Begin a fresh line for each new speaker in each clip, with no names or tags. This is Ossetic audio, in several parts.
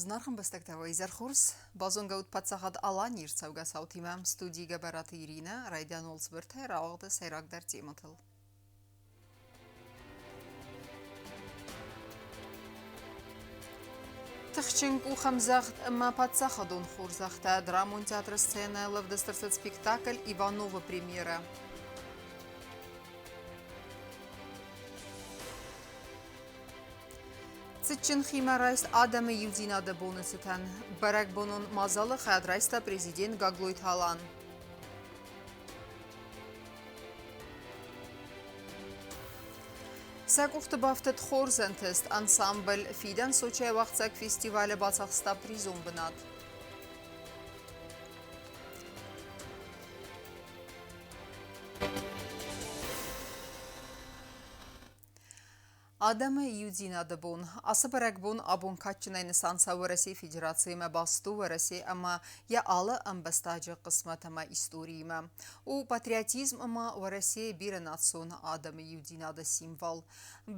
Зынаргъ ӕмбӕстӕгтӕ, уӕ изӕр хорз! Базонгӕ ут паддзахад Аланийы ӕрцӕугӕ цаутимӕ. Студийы Гӕбӕраты Иринӕ, райдиан уӕлцыбыртӕй рауагъды сӕйрагдӕр темӕтыл. Тыхджын къухӕмдзӕгъд ӕмӕ паддзахадон хорзӕхтӕ драмон театры сценӕйыл ӕвдыст ӕрцыд спектакль «Ивановы» премьерӕ. Цытджын химӕрайст адӕмы иудзинады боны цытӕн бӕрӕгбонон мадзалы хайад райста президент Гаглойты Алан. Сӕ къухты бафтыд хорз ӕнтыст ансамбль «Фидӕн» Сочӕйы уагъдцӕг фестивалы бацахста призон бынат. Адӕмы иудзинады бон. Ацы бӕрӕгбон абон кадджынӕй нысан цӕуы Уӕрӕсейы Федерациимӕ баст у Уӕрӕсе ӕмӕ йӕ алы ӕмбӕстаджы хъысмӕт ӕмӕ историимӕ. У патриотизм ӕмӕ Уӕрӕсейы бирӕнацион адӕмы иудзинады символ.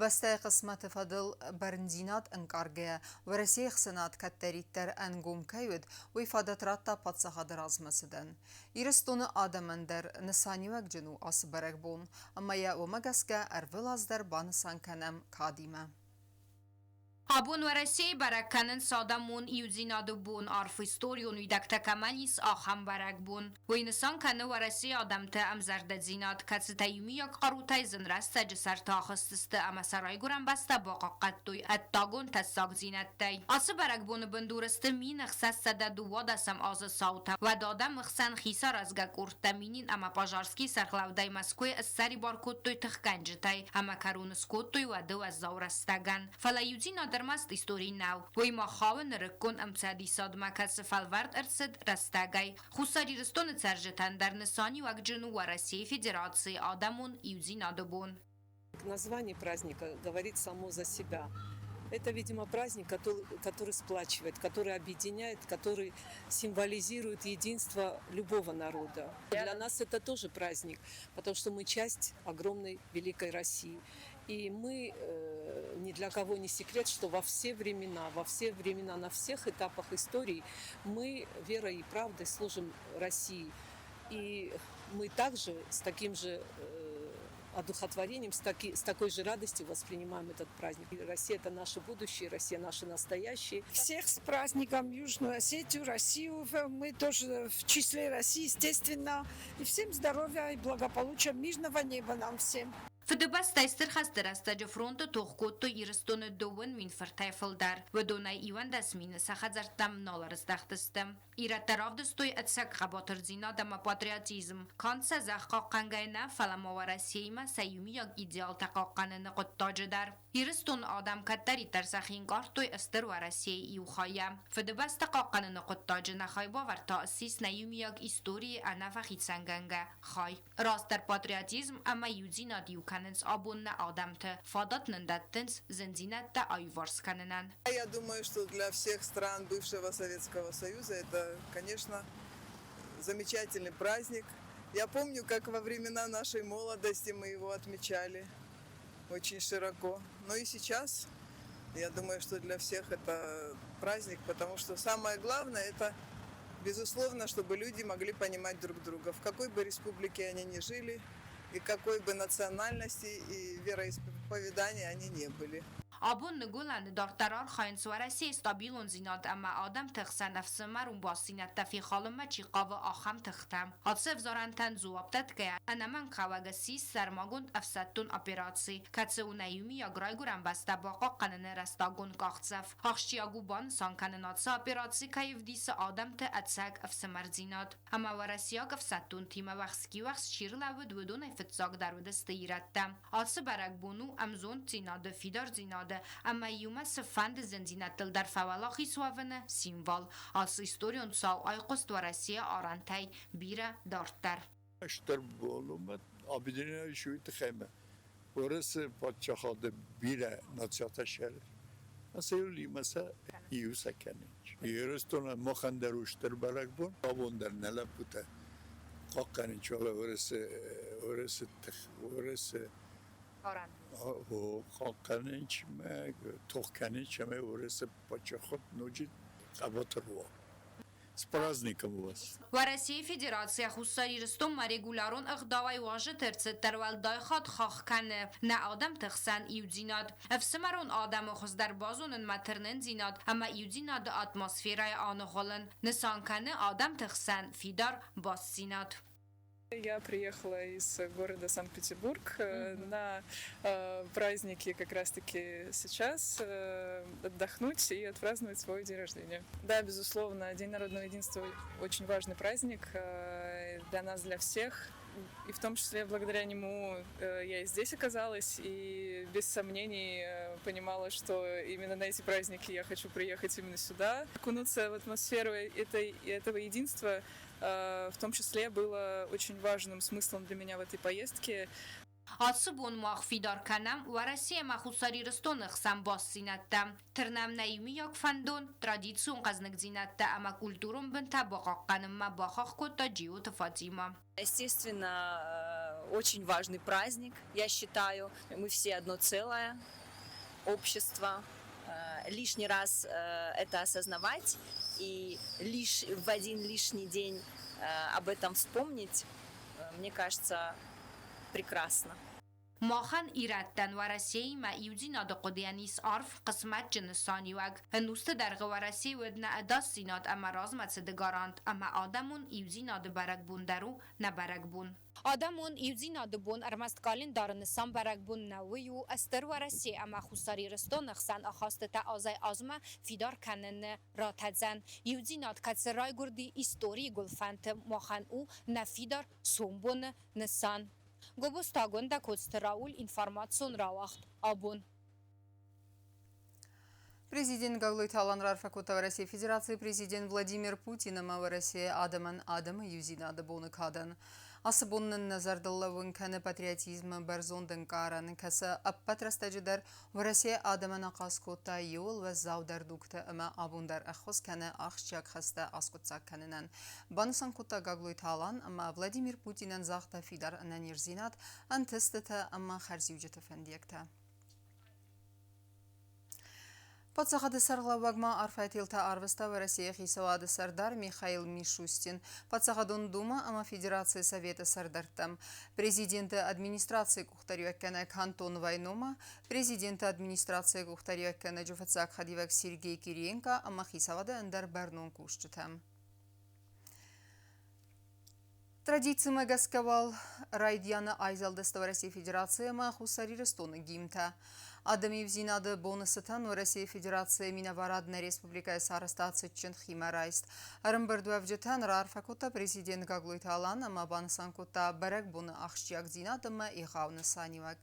Бӕстӕйы хъысмӕты фӕдыл бӕрндзинад ӕнкъаргӕйӕ, Уӕрӕсейы ӕхсӕнад кӕддӕриддӕр ӕнгом кӕй уыд, уый фадат радта паддзахады размӕцыдӕн. Ирыстоны адӕмӕн дӕр нысаниуӕгджын у ацы бӕрӕгбон, ӕмӕ йӕ уымӕ гӕсгӕ ӕрвылаз дӕр банысан кӕнӕм кадимӕ.
Абон Уӕрӕсейы бӕрӕг кӕнынц адӕмон иудзинады бон, арф историон уидӕгтӕ кӕмӕн ис, ахӕм бӕрӕгбон. Уый нысан кӕны Уӕрӕсейы адӕмты ӕмзӕрдӕдзинад, кӕцытӕ иумиаг хъарутӕй зын рӕстӕджы сӕрты ахызтысты ӕмӕ сӕ райгуырӕн бӕстӕ бахъахъхъӕдтой ӕддагон тӕссагдзинӕдтӕй. Ацы бӕрӕгбоны бындур сты 1612 азы цаутӕ. Уӕд адӕмы хсӕн хицаразгӕ къордтӕ Минин ӕмӕ Пожарский сӕргълӕудӕй Мӕскуыйы ссӕрибар кодтой тыхгӕнджытӕй ӕмӕ кӕрон скодтой уӕды уӕззау рӕстӕгӕн. Фӕлӕ иудзинад ӕрмӕст истори нӕу, уый ма хауы нырыккон ӕмцӕдисадмӕ, кӕцы фӕлвӕрд ӕрцыд рӕстӕгӕй. Хуссар Ирыстоны цӕрджытӕн дӕр нысаниуӕгджын у Уӕрӕсейы Федерацийы адӕмон иудзинады бон.
Название праздника говорит само за себя. Это, видимо, праздник, который сплачивает, который объединяет, который символизирует единство любого народа. Для нас это тоже праздник, потому что мы часть огромной великой России. И мы, ни для кого не секрет, что во все времена, во все времена, на всех этапах истории мы верой и правдой служим России. И мы также с таким же одухотворением, с такой же радостью воспринимаем этот праздник. Россия – это наше будущее, Россия – наше настоящее.
Всех с праздником Южную Осетию, Россию. Мы тоже в числе России, естественно. И всем здоровья и благополучия, мирного неба нам всем.
Фыдыбӕстӕйы Стыр хӕсты рӕстӕджы фронты тох кодтой Ирыстоны 2 000 фыртӕй фылдӕр. Уыдонӕй 11 000 сӕ хӕдзӕрттӕм нал ӕрыздӕхтысты. Ирӕттӕ равдыстой ӕцӕг хъӕбатырдзинад ӕмӕ патриотизм. Канд сӕ зӕхх хъахъхъӕнгӕ нӕ, фӕлӕ ма Уӕрӕсеимӕ сӕ иумиаг идеалтӕ хъахъхъӕныны хъуыддаджы дӕр. Ирыстоны адӕм кӕддӕриддӕр сӕхи ӕнкъардтой Стыр Уӕрӕсейы иу хайӕ. Фыдыбӕстӕ хъахъхъӕныны хъуыддаджы нӕ хайбавӕрд та ссис нӕ иумиаг историйы ӕнӕфӕхицӕнгӕнгӕ хай. Растдӕр патриотизм ӕмӕ иудзинад иу кӕнынц абон нӕ адӕмты, фадат нын дӕттынц зындзинӕдтӕ аиуварс кӕнынӕн.
Я думаю, что для всех стран бывшего Советского Союза это, конечно, замечательный праздник. Я помню, как во времена нашей молодости мы его отмечали очень широко. Но и сейчас, я думаю, что для всех это праздник, потому что самое главное это, безусловно, чтобы люди могли понимать друг друга, в какой бы республике они ни жили, и какой бы национальности и вероисповедания они не были.
Абон Ныгуылӕны дарддӕр архайынц Уӕрӕсейы стабилондзинад ӕмӕ адӕмты хсӕн ӕфсымӕрон бастдзинӕдтӕ фехалынмӕ чи хъавы, ахӕм тыхтӕ. Ацы ӕвзарӕнтӕн дзуапп дӕтгӕйӕ, ӕнӕмӕнгхъӕуӕг ссис сӕрмагонд ӕфсӕддон операци, кӕцы у нӕ иумиаг райгуырӕн бӕстӕ бахъахъхъӕныны рӕстагон къахдзӕф. Ахсджиаг у банысан кӕнын, ацы операци кӕй ӕвдисы адӕмты ӕцӕг ӕфсымӕрдзинад. Ӕмӕ уӕрӕсейаг ӕфсӕддонтимӕ уӕхски-уӕхск чи рлӕууыд, уыдонӕй фыццагдӕр уыдысты ирӕттӕ. Ацы бӕрӕгбон у ӕмзонддзинады, фидардзинады ӕмӕ иумӕ цыфӕнды зындзинӕдтыл дӕр фӕуӕлахиз уӕвыны символ. Ацы историон цау айхъуыст Уӕрӕсейы арӕнтӕй бирӕ дарддӕр.
Стыр болумӕ объединяющий уый тыххӕй ӕмӕ Уӕрӕсе паддзахады бирӕ нациятӕ сӕры. Ацы иумӕ сӕ иу сӕ кӕны. Ирыстоны махӕн дӕр у стыр бӕрӕгбон. Абон дӕр нӕ лӕппутӕ хъахъхъӕнынц Уӕрӕсе, Уӕрӕсе тых, Уӕрӕсе хъахъхъӕнынц мӕ, тох кӕнынц ӕмӕ Уӕрӕсе паддзахад ноджы. Хъӕбатыр уа. С праздником вас!
Уӕрӕсейы Федерацийӕ Хуссар Ирыстонмӕ регулярон ӕгъдауӕй уазджыты ӕрцыд дӕр уӕлдай хатт хахх кӕны нӕ адӕмты хсӕн иудзинад, ӕфсымӕрон адӕмы хуыздӕр базонынмӕ тырнындзинад ӕмӕ иудзинады атмосферӕйы аныгъуылын, нысан кӕны адӕмты хсӕн фидар бастдзинад.
Я приехала из города Санкт-Петербург на праздники как раз-таки сейчас отдохнуть и отпраздновать свой день рождения. Да, безусловно, День народного единства очень важный праздник для нас, для всех. И в том числе благодаря нему я и здесь оказалась, и без сомнений понимала, что именно на эти праздники я хочу приехать именно сюда, окунуться в атмосферу этого единства, в том числе было очень важным смыслом для меня в этой поездке.
Ацы бон мах фидар кӕнӕм Уӕрӕсе ӕмӕ Хуссар Ирыстоны хсӕн бастдзинӕдтӕ. Тырнӕм нӕ иумиаг фӕндон, традицион хъӕзныгдзинӕдтӕ ӕмӕ культурон бынтӕ бахъахъхъӕнынмӕ, бахахх кодта Джиоты Фатимӕ.
Естественно, очень важный праздник, я считаю. Мы все одно целое общество. Лишний раз это осознавать и лишь в один лишний день об этом вспомнить, мне кажется, прекрасно.
Махӕн, ирӕттӕн, Уӕрӕсеимӕ иудзинады хъуыдыйӕн ис арф, хъысмӕтджын нысаниуӕг. Ӕнусты дӕргъы Уӕрӕсе уыд нӕ ӕдасдзинад ӕмӕ размӕцыды гарант, ӕмӕ адӕмон иудзинады бӕрӕгбон дӕр у нӕ бӕрӕгбон. Адӕмон иудзинады бон ӕрмӕст къӕлиндары нысан бӕрӕгбон нӕу, уый у Стыр Уӕрӕсе ӕмӕ Хуссар Ирыстоны хсӕн ахастытӕ азӕй-азмӕ фидар кӕныны ратӕдзӕн. Иудзинад, кӕцы райгуырди историйы гуылфӕнты, махӕн у нӕ фидар сомбоны нысан. Гобозты Коцты Рауль, информацион рауагъд «Абон».
Президент Гаглойты Алан раарфӕ кодта Уӕрӕсейы Федерацийы президент Владимир Путин ӕмӕ Уӕрӕсейы адӕмӕн адӕмы иудзинады боны кадӕн. Ацы бон нын нӕ зӕрдыл лӕууын кӕны патриотизмы бӕрзонд ӕнкъарӕн, кӕцы ӕппӕт рӕстӕджы дӕр Уӕрӕсейы адӕмӕн ахъаз кодта иууыл уӕззаудӕр дугты ӕмӕ абон дӕр ӕххуыс кӕны ахсджиаг хӕстӕ аскъуыддзаг кӕнынӕн. Банысан кодта Гаглойты Алан ӕмӕ Владимир Путинӕн загъта фидар ӕнӕниздзинад, ӕнтыстытӕ ӕмӕ хӕрзиуджыты фӕндиӕгтӕ. Паддзахады сӕргълӕууӕг ма арфӕйы телтӕ арвыста Уӕрӕсейы хицауады сӕрдар Михаил Мишустин, Паддзахадон Думӕ ӕмӕ Федерацийы Советы сӕрдӕрттӕм, президенты администрацийы къухдариуӕггӕнӕг Антон Вайнома, президенты администрацийы къухдариуӕггӕнӕджы фыццаг хӕдивӕг Сергей Кириенко ӕмӕ хицауады ӕндӕр бӕрнон кусджытӕм. Традицимӕ гӕсгӕ уал райдианы айзӕлдысты Уӕрӕсейы Федераци ӕмӕ Хуссар Ирыстоны гимнтӕ. Адӕмы иудзинады боны цытӕн Уӕрӕсейы Федерацийы минӕварад нӕ республикӕйы сарӕзта цытджын химӕрайст. Ӕрӕмбырдуӕвджытӕн раарфӕ кодта президент Гаглойты Алан ӕмӕ банысан кодта бӕрӕгбоны ахсджиагдзинад ӕмӕ егъау нысаниуӕг.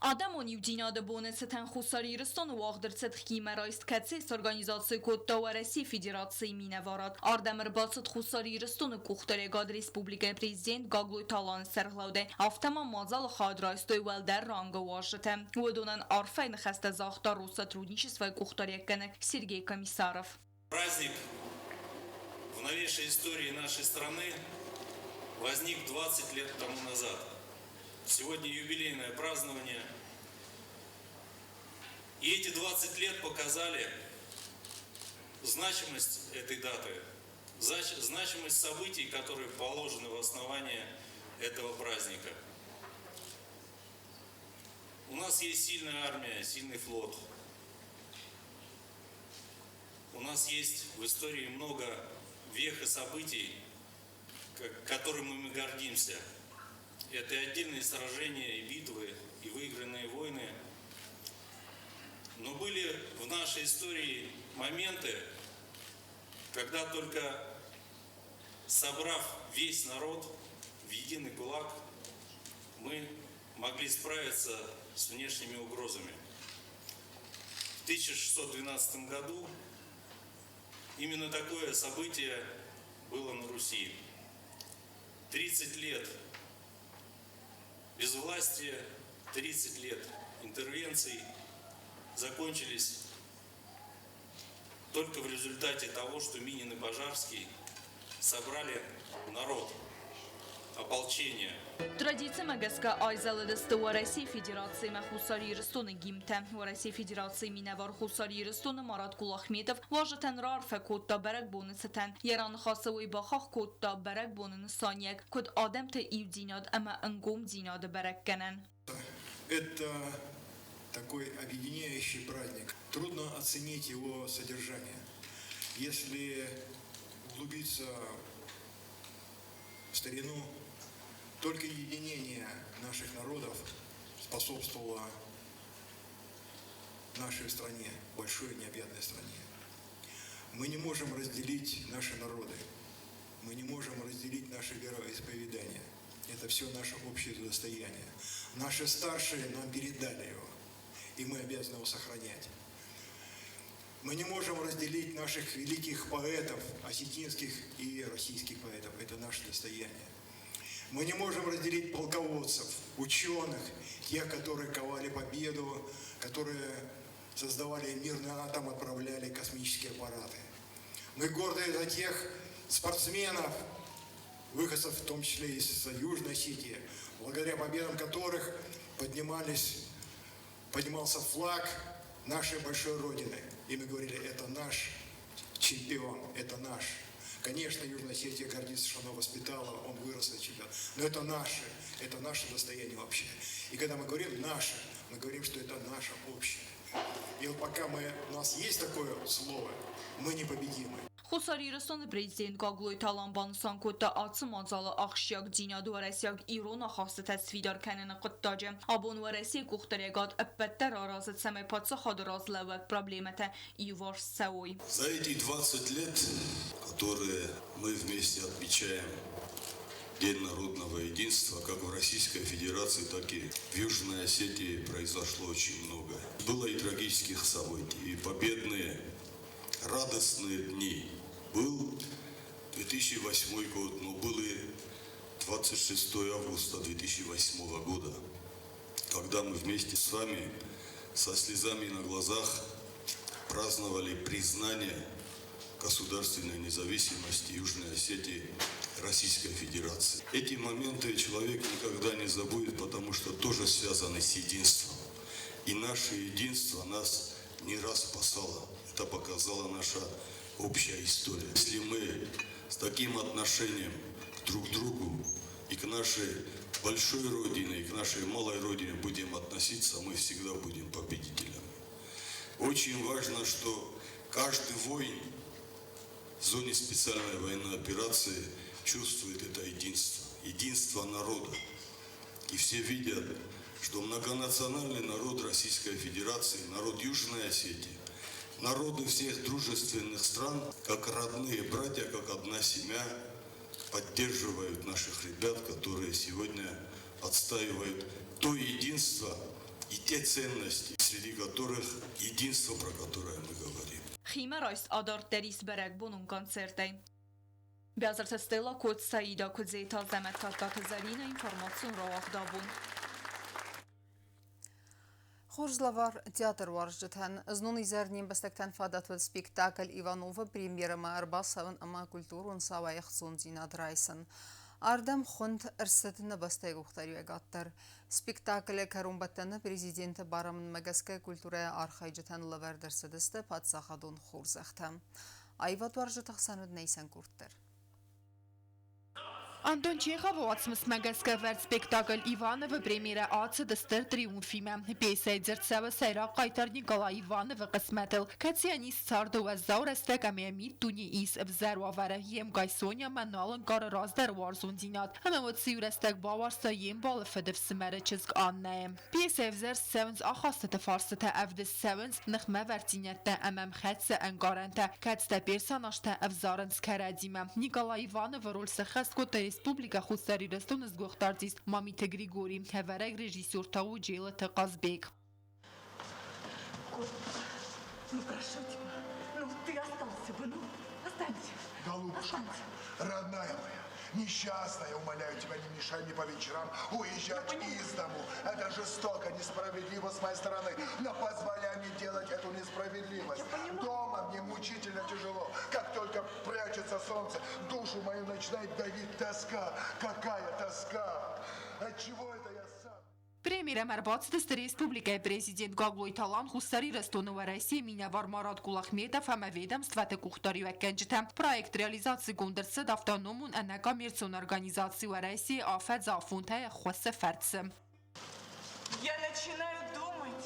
Адӕмон иудзинады боны цытӕн Хуссар Ирыстоны уагъд ӕрцыд химӕрайст, кӕцы сорганизаци кодта Уӕрӕсейы Федерацийы минӕварад. Ардӕм ӕрбацыд Хуссар Ирыстоны къухдариуӕгад республикӕйы президент Гаглойты Аланы сӕргълӕудӕй. Афтӕ ма мадзалы хайад райстой уӕлдӕр рангы уазджытӕ. Уыдонӕн арфӕйы ныхӕстӕ загъта Россотрудничествойы къухдариуӕггӕнӕг Сергей Комиссаров.
Праздник в новейшей истории нашей страны возник 20 лет тому назад. Сегодня юбилейное празднование. И эти 20 лет показали значимость этой даты, значимость событий, которые положены в основание этого праздника. У нас есть сильная армия, сильный флот. У нас есть в истории много вех и событий, которыми мы гордимся. Это и отдельные сражения, и битвы, и выигранные войны. Но были в нашей истории моменты, когда, только собрав весь народ в единый кулак, мы могли справиться с внешними угрозами. В 1612 году именно такое событие было на Руси. 30 лет безвластия, 30 лет интервенций закончились только в результате того, что Минин и Пожарский собрали народ. ополчения.
Традицимӕ гӕсгӕ айзӕлыдысты Уӕрӕсейы Федераци ӕмӕ Хуссар Ирыстоны гимнтӕ. Уӕрӕсейы Федерацийы минӕвар Хуссар Ирыстоны Марат Кулахметов уазджытӕн раарфӕ кодта бӕрӕгбоны цытӕн. Йӕ раныхасы уый бахахх кодта бӕрӕгбоны нысаниуӕг, куыд адӕмты иудзинад ӕмӕ ӕнгомдзинады бӕрӕггӕнӕн.
Это такой объединяющий праздник. Трудно оценить его содержание. Если углубиться в старину, только единение наших народов способствовало нашей стране, большой необъятной стране. Мы не можем разделить наши народы, мы не можем разделить наше вероисповедание. Это все наше общее достояние. Наши старшие нам передали его, и мы обязаны его сохранять. Мы не можем разделить наших великих поэтов, осетинских и российских поэтов. Это наше достояние. Мы не можем разделить полководцев, ученых, тех, которые ковали победу, которые создавали мирный атом, отправляли космические аппараты. Мы горды за тех спортсменов, выходцев, в том числе из Южной Осетии, благодаря победам которых поднимался флаг нашей большой Родины. И мы говорили, это наш чемпион, это наш. Конечно, Южная Осетия гордится, что она воспитала, он вырос на чемпион. Но это наше достояние вообще. И когда мы говорим «наше», мы говорим, что это наше общее. И вот пока у нас есть такое слово, мы непобедимы.
Хуссар Ирыстоны президент Гаглойты Алан банысан кодта ацы мадзалы ахсджиагдзинад уӕрӕсейаг-ирон ахастытӕ сфидар кӕныны хъуыддаджы. Абон Уӕрӕсейы къухдариуӕгад ӕппӕт дӕр аразы, цӕмӕй паддзахады раз лӕууӕг проблемӕтӕ иуварс цӕуой.
За эти 20 лет, которые мы вместе отмечаем День народного единства, как в Российской Федерации, так и в Южной Осетии, произошло очень много. Было и трагических событий, и победные, радостные дни. Был 2008 год, но был и 26 августа 2008 года, когда мы вместе с вами со слезами на глазах праздновали признание государственной независимости Южной Осетии Российской Федерации. Эти моменты человек никогда не забудет, потому что тоже связаны с единством. И наше единство нас не раз спасало. Это показала наша общая история. Если мы с таким отношением к друг другу и к нашей большой родине, и к нашей малой родине будем относиться, мы всегда будем победителями. Очень важно, что каждый воин в зоне специальной военной операции чувствует это единство, единство народа. И все видят, что многонациональный народ Российской Федерации, народ Южной Осетии, народы всех дружественных стран, как родные братья, как одна семья, поддерживают наших ребят, которые сегодня отстаивают то единство и те ценности, среди которых единство, про которое мы говорим.
Химӕрайст адарддӕр ис бӕрӕгбонон концертӕй. Биазырты Стелла, Кот Саида, Куыдзеты Азӕмӕт, Тадтаты Зӕринӕ, информацион рауагъд Абон.
Хорз лӕвар театруарзджытӕн. Знон изӕр не мбӕстӕгтӕн фадат уыд спектакль Ивановы премьерӕмӕ ӕрбацӕуын ӕмӕ культурон цауӕй ӕхцондзинад райсын. Ардӕм хуынд ӕрцыд нӕ бӕстӕйы къухдариуӕгад дӕр. Спектаклы кӕронбӕттӕны президенты барамындмӕ гӕсгӕ культурӕйы архайджытӕн лӕвӕрд ӕрцыдысты паддзахадон хорзӕхтӕ. Аивадуарзджыты хсӕн уыд нӕ исӕн къорд дӕр.
Антон Чеховы уацмысмӕ гӕсгӕ вӕрд спектакль Ивановы премьерӕ ацыд стыр триумфимӕ. Пьесӕйы дзырд цӕуы сӕйраг хъайтар Николай Ивановы хъысмӕтыл, кӕцыйӕн ис царды уӕззау рӕстӕг ӕмӕ йӕ миддуне ис ӕвзӕр уавӕры. Йе мкъай Сонямӕ нал ӕнкъары раздӕр уарзондзинад ӕмӕ уӕд цы иу рӕстӕг бауарзта йе мбалы фыдыфсымӕры чызг Аннӕйы. Пьесӕйы ӕвзӕрст цӕуынц ахастыты фарстытӕ, ӕвдыст цӕуынц ныхмӕвӕрддзинӕдтӕ ӕмӕ ӕмхӕццӕ ӕнкъарӕнтӕ, кӕцытӕ персонажтӕ ӕвзарынц кӕрӕдзимӕ. Николай Ивановы роль сӕххӕст кодта Республикӕ Хуссар Ирыстоны сгуыхт артист Мамиты Григорий, ӕвӕрӕг режиссер та у Джелыты Хъазбег.
Ну, прошу тебя, ну, ты остался бы, ну, останься.
Голубушка моя, родная моя, Несчастная, умоляю тебя, не мешай мне по вечерам уезжать из дому. Это жестоко, несправедливо с моей стороны. Но позволяй мне делать эту несправедливость. Дома мне мучительно тяжело. Как только прячется солнце, душу мою начинает давить тоска. Какая тоска! Отчего это я сам?
Премьерӕмӕ ӕрбацыдысты республикӕйы президент Гаглойты Алан, Хуссар Ирыстоны Уӕрӕсейы минӕвар Марат Кулахметов ӕмӕ ведомствӕты къухдариуӕггӕнджытӕ. Проект реализацигонд ӕрцыд автономон ӕнӕкоммерцион организаци Уӕрӕсейы афӕдзы афонтӕй ӕххуысы фӕрцы.
Я начинаю думать,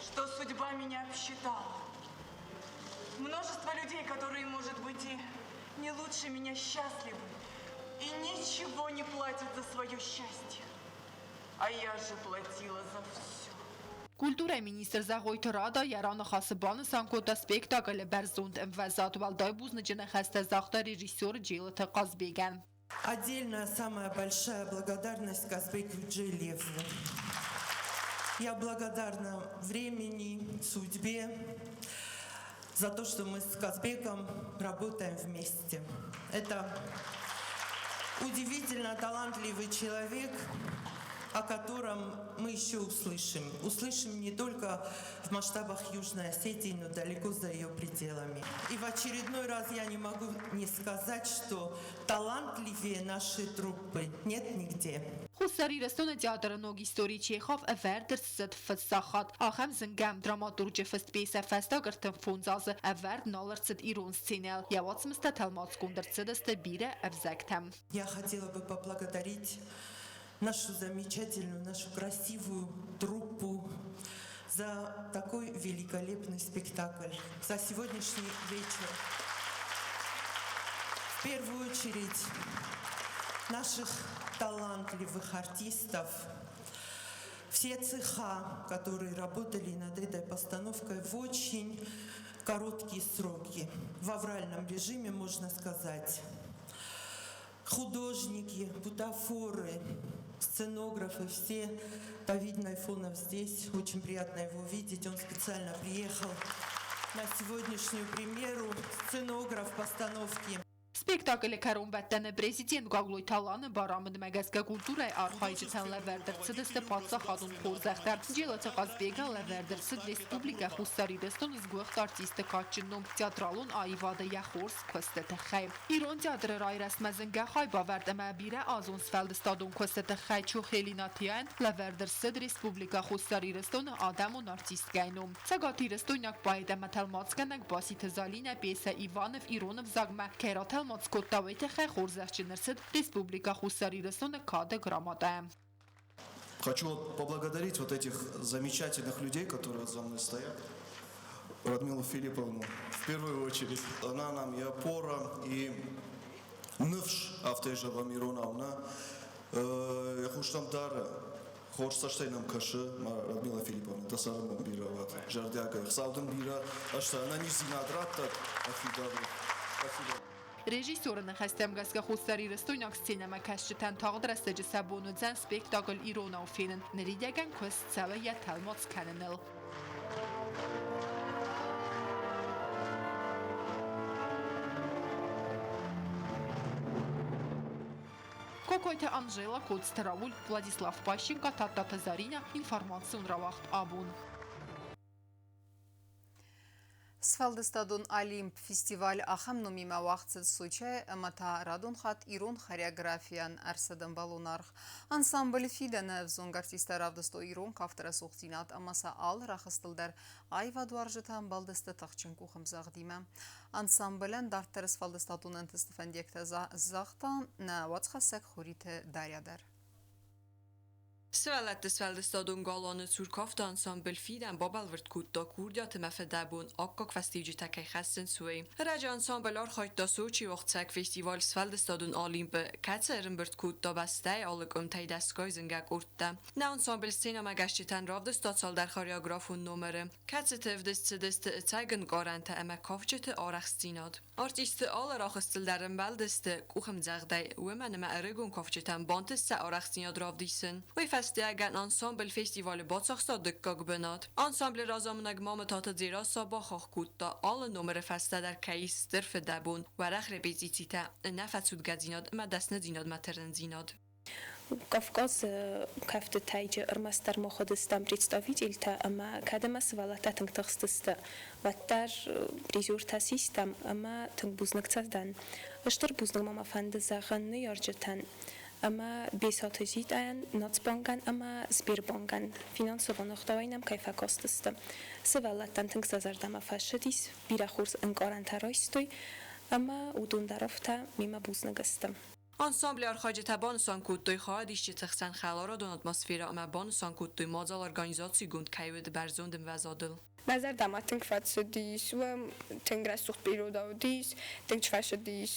что судьба меня обсчитала. Множество людей, которые, может быть, и не лучше меня счастливы, и ничего не платят за свое счастье. А я же платила за все.
Культурӕйы министр Зӕгъойты Рада йӕ раныхасы банысан кодта спектаклы бӕрзонд ӕмвӕзад, уӕлдай бузныджы ныхӕстӕ загъта режиссер Джелыты Хъазбегӕн.
Отдельная самая большая благодарность Казбеку Джелиеву. Я благодарна времени, судьбе за то, что мы с Казбеком работаем вместе. Это удивительно талантливый человек, о котором мы еще услышим. Услышим не только в масштабах Южной Осетии, но далеко за ее пределами. И в очередной раз я не могу не сказать, что талантливее нашей труппы нет нигде.
Хуссар Ирыстоны театры ног историйы Чехов ӕвӕрд ӕрцыд фыццаг хатт. Ахӕм зынгӕ драматурджы фыст пьесӕ фӕстаг 35 азы ӕвӕрд нал ӕрцыд ирон сценӕйыл. Йӕ уацмыстӕ тӕлмацгонд ӕрцыдысты бирӕ ӕвзӕгтӕм.
Я хотела бы поблагодарить нашу замечательную, нашу красивую труппу за такой великолепный спектакль, за сегодняшний вечер. В первую очередь наших талантливых артистов, все цеха, которые работали над этой постановкой в очень короткие сроки, в авральном режиме, можно сказать. Художники, бутафоры, сценографы, все. Давид Найфонов здесь, очень приятно его видеть, он специально приехал на сегодняшнюю премьеру, сценограф постановки.
Спектаклы кӕронбӕттӕны президент Гаглойты Аланы барамындмӕ гӕсгӕ культурӕйы архайджытӕн лӕвӕрд ӕрцыдысты паддзахадон хорзӕхтӕ. Джелыты Хъазбегӕн лӕвӕрд ӕрцыд Республикӕ Хуссар Ирыстоны сгуыхт артисты кадджын ном театралон аивады йӕ хорз куысты тыххӕй. Ирон театры райрӕзтмӕ зынгӕ хайбавӕрд ӕмӕ бирӕазон сфӕлдыстадон куысты тыххӕй Чохели Натияйӕн лӕвӕрд ӕрцыд Республикӕ Хуссар Ирыстоны адӕмон артисткӕйы ном. Цӕгатирыстойнаг поэт ӕмӕ тӕлмацгӕнӕг Баситы Залинӕ пьесӕ Иванов ирон ӕвзагмӕ кӕй ратӕлмац кодта, уый тыххӕй хорзӕхджын ӕрцыд Республикӕ Хуссар Ирыстоны Кады грамотӕйӕ.
Хочу вот поблагодарить вот этих замечательных людей, которые вот за мной стоят. Радмилу Филипповну, в первую очередь. Она нам и опора, и ныфс, афтӕ зӕгъӕм иронау, нӕ йӕ хъустӕм дары, хорз цӕстӕй нӕм кӕсы, Радмила Филипповна, дӕ цӕрӕнбон бирӕ уӕд, зӕрдиагӕй. Хуыцау дын бирӕ ӕзтӕ ӕнӕниздзинад раттӕд, фидар у. Спасибо.
Режиссеры ныхӕстӕм гӕсгӕ хуссарирыстойнаг сценӕмӕкӕсджытӕн тагъд рӕстӕджы сӕ бон уыдзӕн спектакль иронау фенын. Ныридӕгӕн куыст цӕуы йӕ тӕлмац кӕныныл. Кокойты Анжела, Коцты Рауль, Владислав Пащенко, Тадтаты Заринӕ, информацион рауагъд Абон.
Сфӕлдыстадон Олимп фестиваль ахӕм номимӕ уагъд цыд Сочӕйы ӕмӕ та радон хатт ирон хореографийӕн ӕрцыд ӕмбӕлон аргъ. Ансамбль Фидӕны ӕвзонг артисттӕ равдыстой ирон кафты рӕсугъддзинад ӕмӕ сӕ алы рӕхыстыл дӕр аивадуарзджытӕ ӕмбӕлдысты тыхджын къухӕмдзӕгъдимӕ. Ансамблӕн дарддӕры сфӕлдыстадон ӕнтысты фӕндиӕгтӕ загъта нӕ уацхӕссӕг Хуриты Дарья дӕр.
Сывӕллӕтты сфӕлдыстадон галуаны цур кафты ансамбль Фидӕн бабӕлвырд кодта курдиат ӕмӕ фыдӕбон аккаг фӕстиуджытӕ кӕй хӕссынц, уый. Ӕрӕджы ансамбль архайдта Сочийы уагъдцӕуӕг фестиваль Сфӕлдыстадон Олимп-ы, кӕцы ӕрӕмбырд кодта бӕстӕйы алы къуымтӕй дӕсгай зынгӕ къордтӕ. Нӕ ансамбль сценӕмӕгӕсджытӕн равдыста цалдӕр хореографон номеры, кӕцыты ӕвдыст цыдысты ӕцӕг ӕнкъарӕнтӕ ӕмӕ кафджыты арӕхстдзинад. Артистты алы рӕхыстыл дӕр ӕмбӕлдысты къухӕмдзӕгъдӕй, уымӕн ӕмӕ ӕрыгон кафджытӕн бантыст сӕ арӕхстдзинад равдисын. Уый фӕстиуӕгӕн ансамбль фестивалы бацахста дыккаг бынат. Ансамблы разамонӕг Мамытаты Дзерассӕ бахахх кодта, алы номыры фӕстӕ дӕр кӕй ис стыр фыдӕбон, уӕрӕх репетицитӕ, ӕнӕфӕцудгӕдзинад ӕмӕ дӕсныдзинадмӕ тырнындзинад.
Кавказы кӕфтытӕй ӕрмӕстдӕр мах уыдыстӕм представительтӕ ӕмӕ кӕд ӕмӕ сывӕллӕттӕ тынг тыхстысты, уӕддӕр призертӕ систӕм ӕмӕ тынг бузныг сӕ дӕн. Стыр бузныг ма мӕ фӕнды зӕгъын ныййарджытӕн ӕмӕ Бесаты Зитъайӕн, Нацбангӕн ӕмӕ Сбербангӕн финансовон ӕгъдауӕй нӕм кӕй фӕкастысты. Сывӕллӕттӕн тынг сӕ зӕрдӕмӕ фӕцыдис, бирӕ хорз ӕнкъарӕнтӕ райстой ӕмӕ уыдон дӕр афтӕ мемӕ бузныг сты.
Ансамблы архайджытӕ банысан кодтой хайадисджыты хсӕн хӕларадон атмосферӕ ӕмӕ банысан кодтой, мадзал организацигонд кӕй уыд бӕрзонд ӕмвӕзадыл.
Мӕ зӕрдӕмӕ тынг фӕцыдис, уым тынг рӕсугъд природа уыдис, тынг фӕцыдис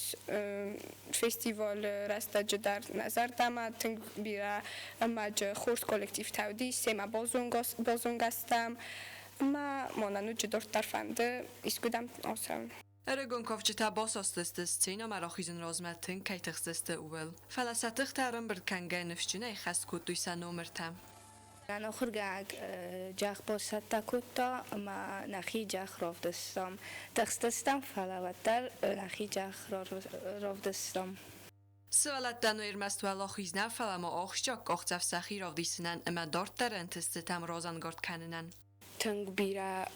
фестивалы рӕстӕджы дӕр мӕ зӕрдӕмӕ тынг бирӕ ӕрмӕджы хорз коллективтӕ уыдис, семӕ базонгӕ стӕм ӕмӕ мӕнӕ ноджы дарддӕр фӕнды искуыдӕм ацӕуын.
Ӕрыгон кафджытӕ басастысты, сценӕмӕ рахизын размӕ тынг кӕй тыхстысты, ууыл. Фӕлӕ сӕ тыхтӕ ӕрӕмбырд кӕнгӕ ныфсджынӕй хӕст кодтой сӕ номыртӕ.
Ахуыргӕнӕг джах бацӕттӕ кодта ӕмӕ нӕхи джах равдыстам. Тыхстыстӕм, фӕлӕ уӕддӕр нӕхи джах равдыстам.
Сывӕллӕттӕн ӕрмӕст уӕлахиз нӕ, фӕлӕ ма ахсджиаг къахдзӕф сӕхи равдисынӕн ӕмӕ дарддӕр ӕнтыстытӕм разӕнгард кӕнынӕн.
Тынг бирӕ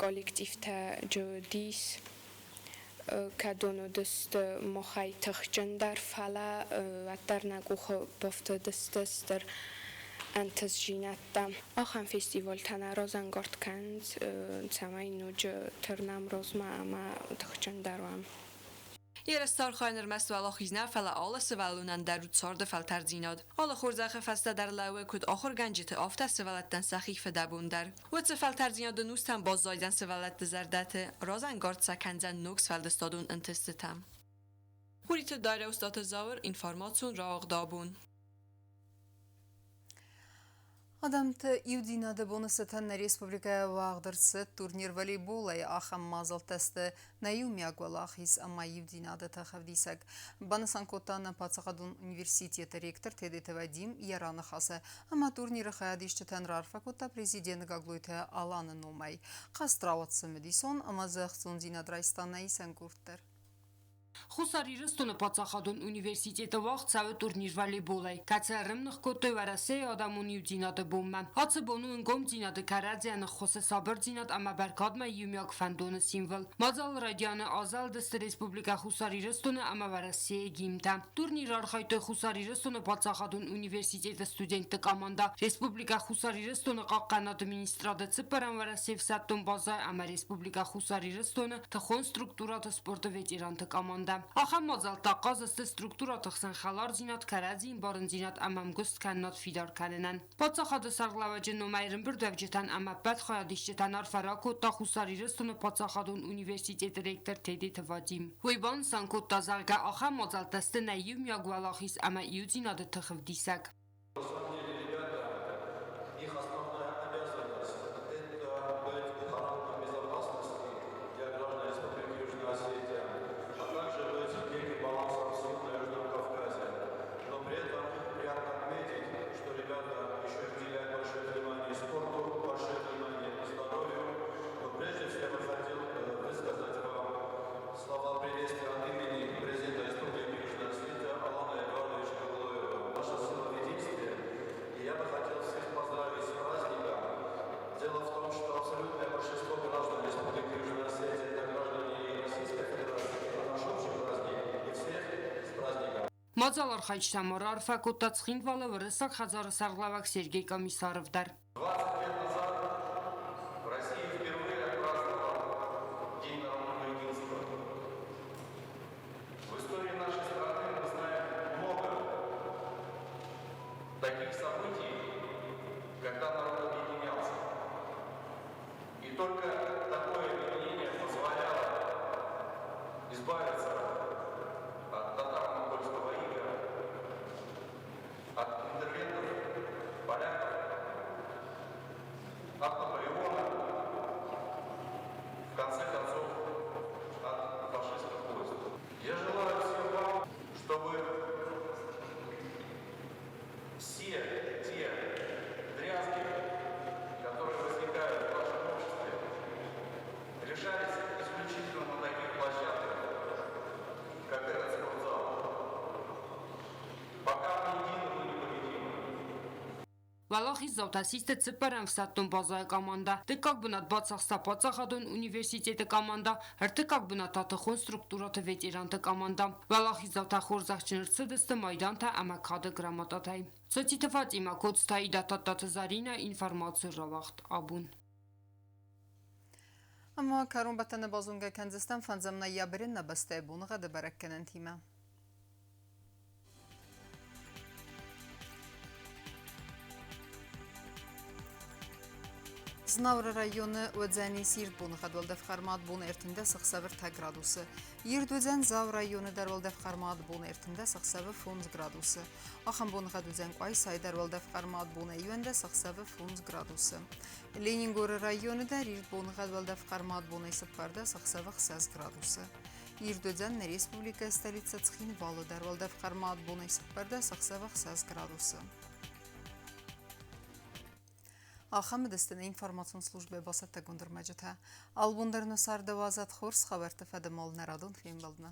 коллективтӕ уыдис, кӕдон уыдысты махӕй тыхджындӕр, фӕлӕ уӕддӕр нӕ къухы бафтыдысты стыр ӕнтыстдзинӕдтӕ. Ахӕм фестивалтӕ нӕ разӕнгард кӕнынц, цӕмӕй ноджы тырнӕм размӕ ӕмӕ тыхджындӕр уӕм.
Ерысты архайын ӕрмӕст уӕлахиз нӕ, фӕлӕ алы сывӕллонӕн дӕр у царды фӕлтӕрддзинад. Алы хорзӕхы фӕстӕ дӕр лӕууы куыд ахуыргӕнджыты, афтӕ сывӕллӕттӕн сӕхи фыдӕбон дӕр. Уыцы фӕлтӕрддзинад ӕнустӕм баззайдзӕн сывӕллӕтты зӕрдӕты, разӕнгард сӕ кӕндзӕн ног сфӕлдыстадон ӕнтыстытӕм. Хуриты Дарья, Устаты Зауыр, информацион рауагъд абон.
Адӕмты иудзинады боны цытӕн нӕ республикӕйы уагъд ӕрцыд турнир волейболӕй. Ахӕм мадзӕлттӕ сты нӕ иумиаг уӕлахиз ӕмӕ иудзинады тыхӕвдисӕг. Банысан кодта нӕ паддзахадон университеты ректор Тедеты Вадим йӕ раныхасы ӕмӕ турниры хайадисджытӕн раарфӕ кодта президент Гаглойты Аланы номӕй. Хъазт рауад цымыдисон ӕмӕ дзы ӕхцондзинад райста нӕ исӕн къорд дӕр.
Хуссар Ирыстоны паддзахадон университеты уагъд цӕуы турнир волейболӕй, кӕцы ӕрӕмных кодтой Уӕрӕсейы адӕмон иудзинады бонмӕ. Ацы бон у ӕнгомдзинады, кӕрӕдзийӕн ӕххуысы, сабырдзинад ӕмӕ бӕркадмӕ иумиаг фӕндоны символ. Мадзалы райдианы азӕлдысты Республикӕ Хуссар Ирыстоны ӕмӕ Уӕрӕсейы гимнтӕ. Турниры архайдтой Хуссар Ирыстоны паддзахадон университеты студентты командӕ, Республикӕ Хуссар Ирыстоны Хъахъхъӕнады министрады цыппӕрӕм Уӕрӕсейы ӕфсӕддон базӕ ӕмӕ Республикӕ Хуссар Ирыстоны тыхон структурӕты спорты ветеранты командӕ. Ахӕм мадзӕлттӕ ахъаз сты структурӕты хсӕн хӕлардзинад, кӕрӕдзийы ӕмбарындзинад ӕмӕ ӕмгуысткӕнынад фидар кӕнынӕн. Паддзахады сӕргълӕууӕджы номӕй ӕрӕмбырдуӕвджытӕн ӕмӕ ӕппӕт хайадисджытӕн арфӕ ракодта Хуссар Ирыстоны паддзахадон университеты ректор Тедеты Вадим. Уый банысан кодта, зӕгъгӕ, ахӕм мадзӕлттӕ сты нӕ иумиаг уӕлахиз ӕмӕ иудзинады тыхы вдисӕг.
На самом деле, ребята, их основная обязанность – это быть гарантом безопасности для граждан Республики Южная Осетия, а также быть неким балансом сил на Южном Кавказе. Но при этом приятно отметить, что ребята еще уделяют большое внимание спорту, большое внимание здоровью. Но прежде всего я бы хотел высказать вам слова приветствия от имени президента Республики Южная Осетия Алана Эдуардовича Гаглоева. Наша сила в единстве, и я бы хотел всех поздравить с праздником. Дело в том, что абсолютное большинство граждан Республики Южная Осетия – это граждане Российской Федерации. Это наш общий праздник, и всех с праздником.
Мадзалы архайджытӕм ма раарфӕ кодта Цхинвалы Уырыссаг хӕдзары сӕргълӕууӕг Сергей Комиссаров дӕр.
20 лет назад в России впервые отпраздновал День народного единства. В истории нашей страны мы знаем много таких событий, когда народ объединялся. И только такое объединение позволяло избавиться от татаро-монгольского ига, от интервентов, поляков.
Уӕлахиздзаутӕ систы цыппӕрӕм ӕфсӕддон базӕйы командӕ. Дыккаг бынат бацахста паддзахадон университеты командӕ, ӕртыккаг бынат та тыхон структурӕты ветеранты командӕ. Уӕлахиздзаутӕ хорзӕхджын ӕрцыдысты майдантӕ ӕмӕ кады грамотатӕй. Цоциты Фатимӕ, Коцты Аидӕ, Тадтаты Заринӕ, информацийы рауагъд абон.
Ӕмӕ кӕронбӕттӕны базонгӕ кӕндзыстӕм фӕндзӕм ноябры нӕ бӕстӕйы боныгъӕды бӕрӕггӕнӕнтимӕ. Знауыры районы уыдзӕнис ирд боныгъӕд уӕлдӕф хъӕрмад бон 13 ӕхсӕвы 3 градусы. Ирд уыдзӕн Дзауы районы дӕр уӕлдӕф хъӕрмад бон 13 ӕхсӕвы 5 градусы. Ахӕм боныгъӕд уыдзӕн Къуайсайы дӕр уӕлдӕф хъӕрмад бонӕй 11 ӕхсӕвы 5 градусы. Ленингоры районы дӕр ирд боныгъӕд уӕлдӕф хъӕрмад бонӕй 14 ӕхсӕвы 6 градусы. Ирд уыдзӕн нӕ республикӕйы столицӕ Цхинвалы дӕр уӕлдӕф хъӕрмад бонӕй 14 ӕхсӕвы 6 градусы. Ахӕм уыдысты нӕ информацион службӕйы бацӕттӕгонд ӕрмӕджытӕ. Албон дӕр нӕ царды уадзӕд хорз хабӕртты фӕдыл нӕ радон фембӕлдмӕ.